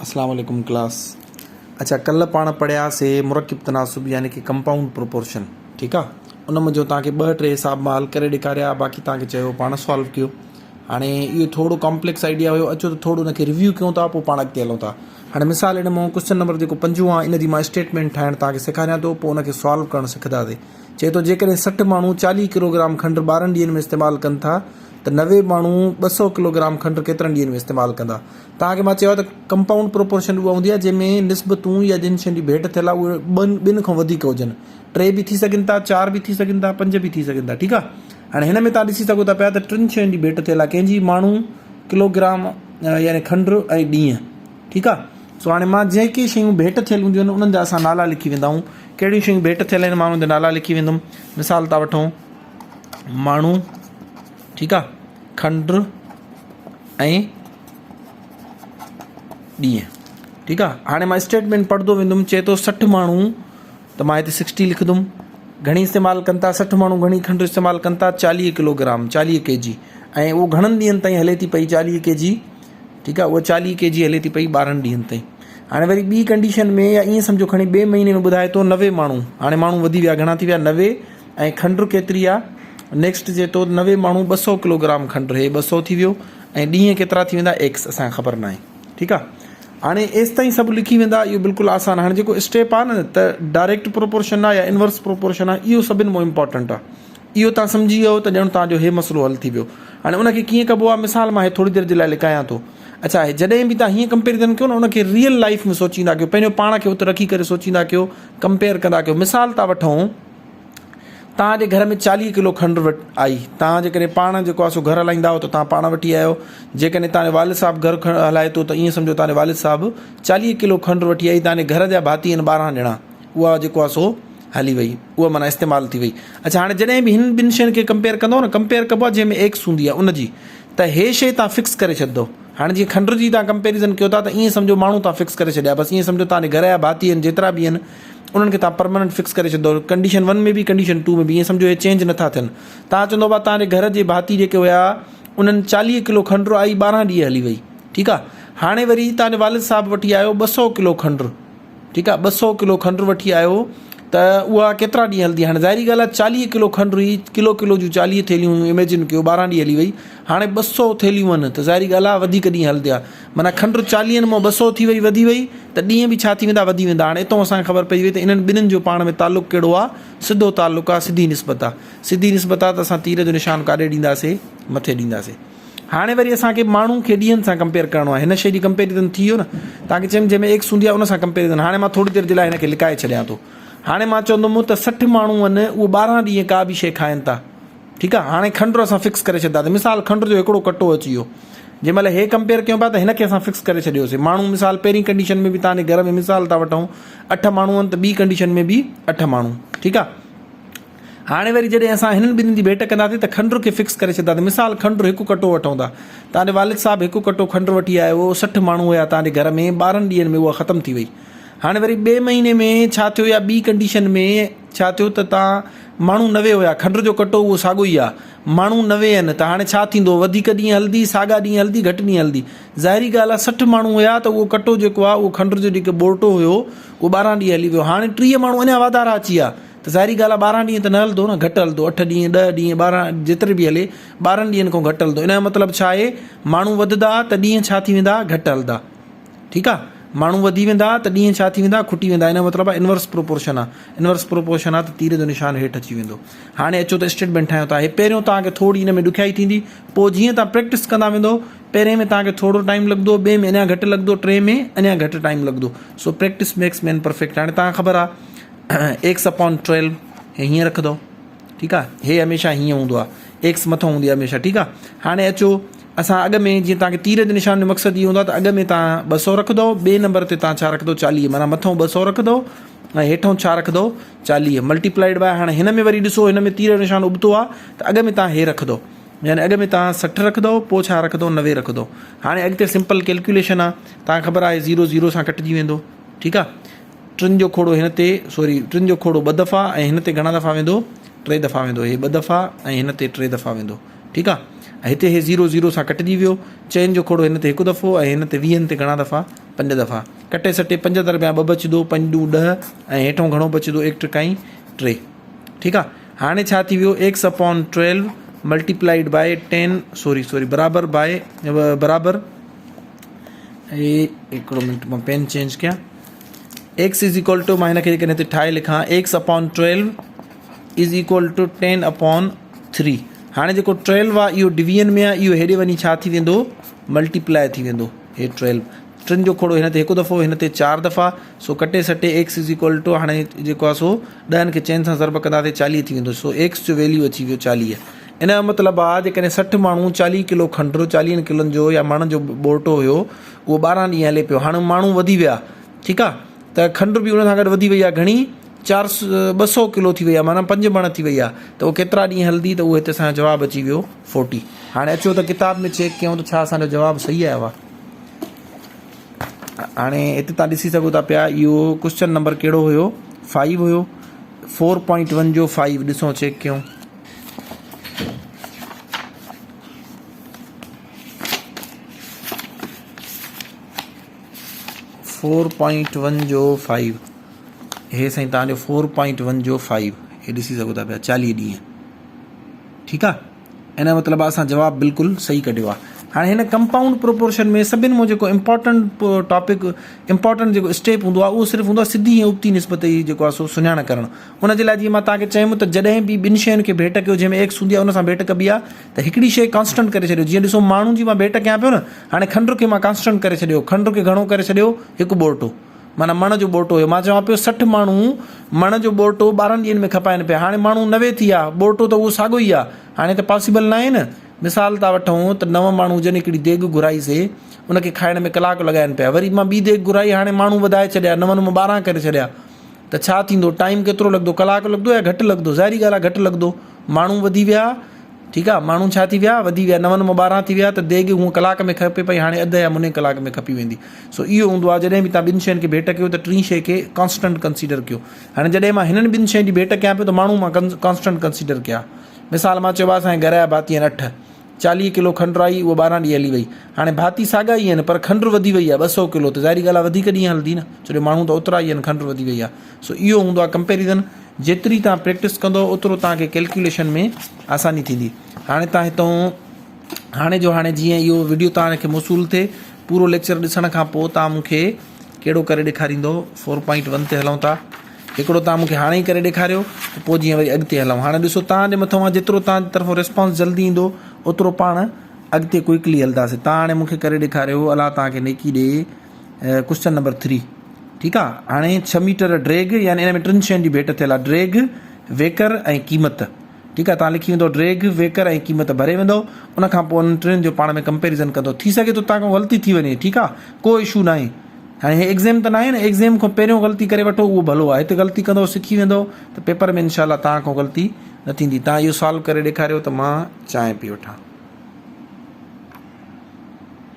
اسلام عليڪم ڪلاس اڇا ڪلهه پاڻ پڙهياسي مرڪب تناسب يعني ڪي ڪمپائونڊ پروپورشن ٺيڪ آ ان منجهو توهان کي ٻه ٽي حساب مان حل ڪري ڏيکاريا باقي توهان کي چيو پاڻ سالو ڪيو هاڻي اهو ٿورو ڪامپليڪس آئيڊيا هيو اچو ته ٿورو ان کي ريويو ڪيون ٿا پوء پاڻ اڳتي هلون ٿا هاڻي مثال ان مان ڪوشچن نمبر جيڪو پنجون آ ان جي مان اسٽيٽمينٽ ٺاهڻ توهان کي سيکاريان ٿو پوء ان کي سالو ڪرڻ سکنداسي چئي ٿو جيڪڏهن 60 ماڻهو 40 ڪلوگرام کنڊ 12 ڏينهن ۾ استعمال ڪن ٿا ته 90 ماڻهو 200 ڪلوگرام کنڊ ڪيترن ڏينهن ۾ استعمال ڪندا توهان کي مان چيو آهي ته ڪمپائونڊ پروپورشن اها هوندي آهي جنهن ۾ نسبتون يا جن شين جي ڀيٽ ٿيل آهي اهي ٻن ٻن کان وڌيڪ هجن. ٽي به ٿي سگهن ٿا، چار به ٿي سگهن ٿا، پنج به ٿي سگهن ٿا. ٺيڪ آهي. هاڻي هن ۾ توهان ڏسي سگهو ٿا پيا ته ٽن شين جي ڀيٽ ٿيل آهي ڪنهن جي ماڻهو، ڪلوگرام يعني کنڊ ۽ ڏينهن. ٺيڪ آهي. سو هاڻي مان جيڪي شيون ڀيٽ ٿيل هونديون آهن انهن جا اسان نالا لکي ويندا آهيون. ڪهڙيون شيون ڀيٽ ٿيل آهن مان انهن جا نالا لکي ويندم. مثال ٿا وٺون ماڻهو ٺيڪ آهي کنڊ ۽ ڏينهن ٺيڪ آ هاڻي مان اسٽيٽمينٽ پڙهندو ويندم چئي ٿو 60 ماڻهو ته مان هتي 60 لکندم گهڻي استعمال ڪن ٿا 60 ماڻهو گهڻي کنڊ استعمال ڪن ٿا 40 ڪلوگرام 40 ڪي جي ۽ اهو گهڻن ڏينهن تائين هلي ٿي پئي 40 ڪي جي ٺيڪ آ اهو 40 ڪي جي هلي ٿي پئي 12 ڏينهن تائين هاڻي وري ٻي ڪنڊيشن ۾ يا ائين سمجهو کڻي ٻئي مهيني ۾ ٻڌائي ٿو 90 ماڻهو هاڻي ماڻهو وڌي ويا گهڻا ٿي ويا 90 ۽ کنڊ ڪيتري آ نيڪسٽ چئي ٿو 90 ماڻهو 200 ڪلوگرام کنڊ هي 200 ٿي ويو ۽ ڏينهن ڪيترا ٿي ويندا ايڪس اسان کي خبر ناهي ٺيڪ آ هاڻي ايستائين سڀ لکي ويندا اهو بلڪل آسان هاڻي جيڪو اسٽيپ آ نه ته ڊائريڪٽ پروپورشن آ يا انورس پروپورشن آ اهو سڀن مون امپورٽنٽ آ اهو تان سمجهي ويو ته ڄڻ تان جو هي مسئلو حل ٿي ويو هاڻي ان کي ڪيئن ڪبو آ مثال مان هي ٿوري دير جي لاء لکايان ٿو اڇا هي جڏهن به تان هيئن ڪمپيريزن ڪيو نه ان کي ريئل لائف ۾ سوچيندا ڪيو پنهنجو پاڻ کي ات رکي ڪري سوچيندا ڪيو ڪمپيئر ڪندا ڪيو مثال ٿا وٺون توهان جي گهر ۾ چاليهه ڪلو کنڊ آئي، توهان جيڪڏهن پاڻ جيڪو آهي سو گهر هلائيندا آهيو ته توهان پاڻ وٺي آيو، جيڪڏهن توهان جو والد صاحب گهر هلائي ٿو ته ائين سمجهو توهان جو والد صاحب چاليهه ڪلو کنڊ وٺي آئي، توهان جي گهر جا ڀاتي آهن ٻارهن ڄڻا، اها جيڪو آهي سو هلي وئي، اها معنيٰ استعمال ٿي وئي. اڇا هاڻي جڏهن به هن ٻن شين کي ڪمپيئر ڪندؤ نه، ڪمپيئر ڪبو آهي جنهن ۾ ايڪس هوندي آهي ان جي ته هي شيء توهان فڪس ڪري ڇڏندؤ. هاڻي جيئن کنڊ جي توهان ڪمپيريزن ڪيو ٿا ته ائين سمجهو ماڻهو توهان فڪس ڪري ڇڏيا بس ائين سمجهو توهان جي گهر جا ڀاتي آهن جيترا به آهن انهن کي توهان پرماننٽ فڪس ڪري ڇڏندو ڪنڊيشن ون ۾ به ڪنڊيشن ٽو ۾ به ائين سمجهو اهي چينج نٿا ٿين توهان چوندو ڀا توهان جي گهر جي ڀاتي جيڪي هيا انهن چاليهه ڪلو کنڊ آئي ٻارهن ڏينهن هلي وئي ٺيڪ آهي هاڻي وري توهان جو والد صاحب وٺي آيو ٻه سو ڪلو کنڊ ٺيڪ آ ٻه سئو ڪلو کنڊ وٺي آيو ته اها ڪيترا ڏينهن هلندي هاڻي ظاهري ڳالهه آ چاليهه ڪلو کنڊ هئي ڪلو ڪلو جون چاليهه ٿيلهيون هيون اميجن ڪيو ٻارهن ڏينهن هلي وئي هاڻي ٻه سئو ٿيلهيون آهن ته ظاهري ڳالهه آ وڌيڪ ڏينهن هلندي آ معنيٰ کنڊ چاليهن مان ٻه سئو ٿي وئي وڌي وئي ته ڏينهن به ڇا ٿي ويندا وڌي ويندا هاڻي اتو اسان کي خبر پئجي وئي ته انهن ٻنهين جو پاڻ ۾ تعلق ڪهڙو آ سڌو تعلق آ سڌي نسبت آ سڌي نسبت آ ته اسان تير جو نشان ڪاڏي ڏينداسي مٿي ڏينداسي. هاڻي وري اسان کي ماڻهو کي ڏينهن سان ڪمپيئر ڪرڻو آهي. هن شيء جي ڪمپيريزن ٿي ويو نه. توهان کي چيم جنهن ۾ ايڪس هوندي آهي ان سان ڪمپيريزن. هاڻي مان ٿوري دير جي لاء هن کي لڪائي ڇڏيان ٿو. هاڻي مان چوندم ته 60 ماڻهو آهن اهي 12 ڏينهن ڪا به شيء کائن ٿا. ٺيڪ آهي. هاڻي کنڊ اسان فڪس ڪري ڇڏنداسين. مثال کنڊ جو هڪڙو ڪٽو اچي ويو. جنهن مهل هي ڪمپيئر ڪيون پيا ته هن کي اسان فڪس ڪري ڇڏيوسين. ماڻهو مثال پهرين ڪنڊيشن ۾ به توهان جي گهر ۾ مثال ٿا وٺون اٺ ماڻهو آهن ته ٻي ڪنڊيشن ۾ به اٺ ماڻهو. ٺيڪ آهي. هاڻي وري جڏهن اسان هنن ٻنهين جي ڀيٽ ڪنداسين ته کنڊ کي فڪس ڪري ڇڏنداسين. مثال کنڊ هڪ ڪٽو وٺون ٿا. توهان جي والد صاحب هڪ ڪٽو کنڊ وٺي آيو هو، 60 ماڻهو هيا توهان جي گهر ۾، ٻارهن ڏينهن ۾ اها ختم ٿي وئي. هاڻي وري ٻئي مهيني ۾ ڇا ٿيو يا ٻي ڪنڊيشن ۾ ڇا ٿيو ته توهان ماڻهو 90 هيا، کنڊ جو ڪٽو اهو ساڳو ئي آهي، ماڻهو 90 آهن ته هاڻي ڇا ٿيندو وڌيڪ ڏينهن هلندي، ساڳا ڏينهن هلندي، گهٽ ڏينهن هلندي. ظاهري ڳالهه آهي 60 ماڻهو هيا ته اهو ڪٽو جيڪو آهي اهو کنڊ جو جيڪو ٻورٽو هيو اهو ٻارهن ڏينهن هلي ويو. هاڻي 30 ماڻهو اڃا واڌارا اچي ويا. ته ظاهري ڳالهه آهي ٻارهن ڏينهن ته نه هلندو نه گهٽ هلندو اٺ ڏينهن ڏهه ڏينهن ٻارهن جيتري به هلي ٻارهن ڏينهن کان گهٽ هلندو ان جو مطلب ڇا آهي ماڻهو وڌندا ته ڏينهن ڇا ٿي ويندا گهٽ هلندا ٺيڪ آهي ماڻهو وڌي ويندا ته ڏينهن ڇا ٿي ويندا کٽي ويندا ان جو مطلب آهي انورس پروپورشن آهي انورس پروپورشن آهي ته تير جو نشان هيٺ اچي ويندو هاڻي اچو ته اسٽيٽمينٽ ٺاهيون ٿا هي پهريون توهان کي ٿوري ان ۾ ڏکيائي ٿيندي پوء جيئن توهان پريڪٽس ڪندا ويندو پهرين ۾ توهان کي ٿورو ٽائيم لڳندو ٻئي ۾ اڃا گهٽ لڳندو ٽئين ۾ اڃا گهٽ ٽائيم لڳندو سو پريڪٽس ميڪس مين پرفيڪٽ هاڻي توهان کي خبر آهي ايڪس اپان ٽويلو هي هيئن رکندو ٺيڪ آ هي هميشه هيئن هوندو آ ايڪس مٿو هوندي آ هميشه ٺيڪ آ هاڻي اچو اسان اڳ ۾ جيئن توهان کي تير جو نشان جو مقصد اهو هوندو آ ته اڳ ۾ توهان ٻه سو رکندو ٻئي نمبر تي توهان ڇا رکندو چاليهه معنيٰ مٿو ٻه سو رکندو ۽ هيٺو ڇا رکندو چاليهه ملٽيپلائيڊ باء هاڻي هن ۾ وري ڏسو هن ۾ تير جو نشان ابتو آ ته اڳ ۾ توهان هي رکندو يعني اڳ ۾ توهان سٺ رکندو پوء ڇا رکندو نوي رکندو هاڻي اڳتي سمپل ڪيلڪيوليشن آ توهان کي خبر آهي زيرو زيرو سان ڪٽجي ويندو ٺيڪ آ ٽن جو کوڙو هن تي سوري ٽن جو کوڙو ٻه دفعا ۽ هن تي گهڻا دفعا ويندو ٽي دفعا ويندو هي ٻه دفعا ۽ هن تي ٽي دفعا ويندو ٺيڪ آ ۽ هتي هي زيرو زيرو سان ڪٽجي ويو چئن جو کوڙو هن تي هڪ دفعو ۽ هن تي ويهن تي گهڻا دفعا پنج دفعا. ڪٽي سٽي پنج درميان ٻه بچندو، پنج ڏون ڏهه ۽ هيٺون گهڻو بچندو ايڪ ٽڪائين ٽي. ٺيڪ آ هاڻي ڇا ٿي ويو X upon 12 multiplied by 10 sorry sorry برابر بائي برابر هي هڪڙو منٽ مان پين چينج ڪيان ايڪس is equal two مان هن کي جيڪڏهن هتي ٺاهي لکان X upon 12 is equal to 10 upon 3 هاڻي جيڪو 12 آ اهو ڊويزن ۾ آ اهو هيڏي وڃي ڇا ٿي ويندو ملٽيپلائي ٿي ويندو هي 12 ٽن جو کوڙو هن تي هڪ دفعو هن تي چار دفعا سو ڪٽي city X is equal two هاڻي جيڪو آهي سو ڏهن کي چئن سان ضرب ڪنداسين چاليهه ٿي ويندو سو ايڪس جو ويليو اچي ويو چاليهه ان جو مطلب آهي جيڪڏهن 60 ماڻهو چاليهه ڪلو کنڊ چاليهن ڪلن جو يا مڻ جو ٻورٽو هيو اهو ٻارهن ڏينهن هلي پيو هاڻي ماڻهو وڌي ويا ٺيڪ آهي ته کنڊ به ان سان گڏ وڌي وئي آهي گهڻي چار ٻه سو ڪلو ٿي وئي آهي معنيٰ پنج مڻ ٿي وئي آهي ته اهو ڪيترا ڏينهن هلندي ته اهو هتي اسان جو جواب اچي ويو فورٽي هاڻي اچو ته ڪتاب ۾ چيڪ ڪيون ته ڇا اسان جو جواب صحيح آيو آهي هاڻي هتي تان ڏسي سگهو ٿا پيا اهو ڪوشچن نمبر ڪهڙو هيو فائيو هيو فور پوائنٽ ون جو فائيو ڏسو چيڪ ڪيون فور پوائنٽ ون جو فائيو هي سائين تان جو فور پوائنٽ ون جو فائيو هي ڏسي سگهو ٿا پيا چاليهه ڏينهن ٺيڪ آ ان جو مطلب اسان جواب بلڪل صحيح ڪڍيو آهي. هاڻي هن ڪمپائونڊ پروپورشن ۾ سڀن مون جيڪو امپارٽنٽ ٽاپڪ امپارٽنٽ جيڪو اسٽيپ هوندو آهي اهو صرف هوندو آهي سڌي ۽ ابتي نسبت جي جيڪو آهي سو سڃاڻ ڪرڻ ان جي لاء جيئن مان توهان کي چيم ته جڏهن به ٻن شين کي ڀيٽ ڪيو جنهن ۾ ايڪس هوندي آهي ان سان ڀيٽ ڪبي آهي ته هڪڙي شيء ڪانسٽنٽ ڪري ڇڏيو جيئن ڏسو ماڻهن جي مان ڀيٽ ڪيان پيو نه هاڻي کنڊ کي مان ڪانسٽنٽ ڪري ڇڏيو کنڊ کي گهڻو ڪري ڇڏيو هڪ ٻورٽو معنيٰ مڻ جو ٻورٽو هيو. مان چوان پيو 60 ماڻهو مڻ جو ٻورٽو 12 ڏينهن ۾ کپائين پيا. هاڻي ماڻهو 90 ٿي ويا. ٻورٽو ته اهو ساڳيو ئي آ. هاڻي ته پاسيبل ناهي نه. مثال ٿا وٺون ته نو ماڻهو هجن هڪڙي ديڳ گهرائي سي ان کي کائڻ ۾ ڪلاڪ لڳائين پيا. وري مان ٻي ديڳ گهرائي هاڻي ماڻهو وڌائي ڇڏيا نون مان 12 ڪري ڇڏيا ته ڇا ٿيندو ٽائيم ڪيترو لڳندو ڪلاڪ لڳندو يا گهٽ لڳندو ظاهري ڳالهه آ گهٽ لڳندو ماڻهو وڌي ويا ٺيڪ آ ماڻهو ڇا ٿي ويا وڌي ويا نون مان 12 ٿي ويا ته ديڳ هونء ڪلاڪ ۾ کپي پئي هاڻي اڌ يا مني ڪلاڪ ۾ کپي ويندي سو اهو هوندو آ جڏهن به توهان ٻن شين کي ڀيٽ ڪيو ته ٽين شيء کي ڪانسٽنٽ ڪنسيڊر ڪيو هاڻي جڏهن مان هنن ٻن شين جي ڀيٽ ڪيان پيو ته ماڻهو مان ڪانسٽنٽ ڪنسيڊر ڪيا مثال مان چيو آ اسان جي گهر جا ڀاتي آهن اٺ چاليهه ڪلو کنڊ آئي اهو ٻارهن ڏينهن هلي وئي هاڻي ڀاتي ساڳا ئي آهن پر کنڊ وڌي وئي آ ٻه سو ڪلو ته ظاهري ڳالهه آ وڌيڪ ڏينهن هلندي نه ڇو جو ماڻهو ته اوترا ئي آهن کنڊ وڌي وئي آ سو اهو هوندو آ ڪمپيريزن جيتري توهان پريڪٽس ڪندو اوترو توهان کي ڪيلڪيوليشن ۾ آساني ٿيندي هاڻي توهان هتون هاڻي جو هاڻي جيئن اهو وڊيو توهان کي موصول ٿئي پورو ليڪچر ڏسڻ کان پوء توهان مون کي ڪهڙو ڪري ڏيکاريندو فور پوائنٽ ون تي هلون ٿا هڪڙو توهان مون کي هاڻي ئي ڪري ڏيکاريو ته پوء جيئن وري اڳتي هلون هاڻي ڏسو توهان جي مٿو آهي جيترو توهان جي طرفون ريسپانس جلدي ايندو اوترو پاڻ اڳتي ڪوئڪلي هلنداسين توهان هاڻي مون کي ڪري ڏيکاريو الله توهان کي نيڪي ڏي ڪوشچن نمبر ٿري ٺيڪ آ هاڻي ڇهه ميٽر ڊريگ يعني ان ۾ ٽن شين جي ڀيٽ ٿيل آ ڊريگ ويڪر ۽ قيمت ٺيڪ آ تان لکي ويندو ڊريگ ويڪر ۽ قيمت ڀري ويندو ان کان پوء انهن ٽنهن جو پاڻ ۾ ڪمپيريزن ڪندو ٿي سگهي ٿو تان کان غلطي ٿي وڃي ٺيڪ آ ڪو اشو ناهي هاڻي هي ايگزيم ته ناهي نه ايگزيم کان پهريون غلطي ڪري وٺو اهو ڀلو آ هت غلطي ڪندو سکي ويندو ته پيپر ۾ انشاء الله تان کان غلطي نه ٿيندي تان اهو سالو ڪري ڏيکاريو ته مان چانهه پي وٺان.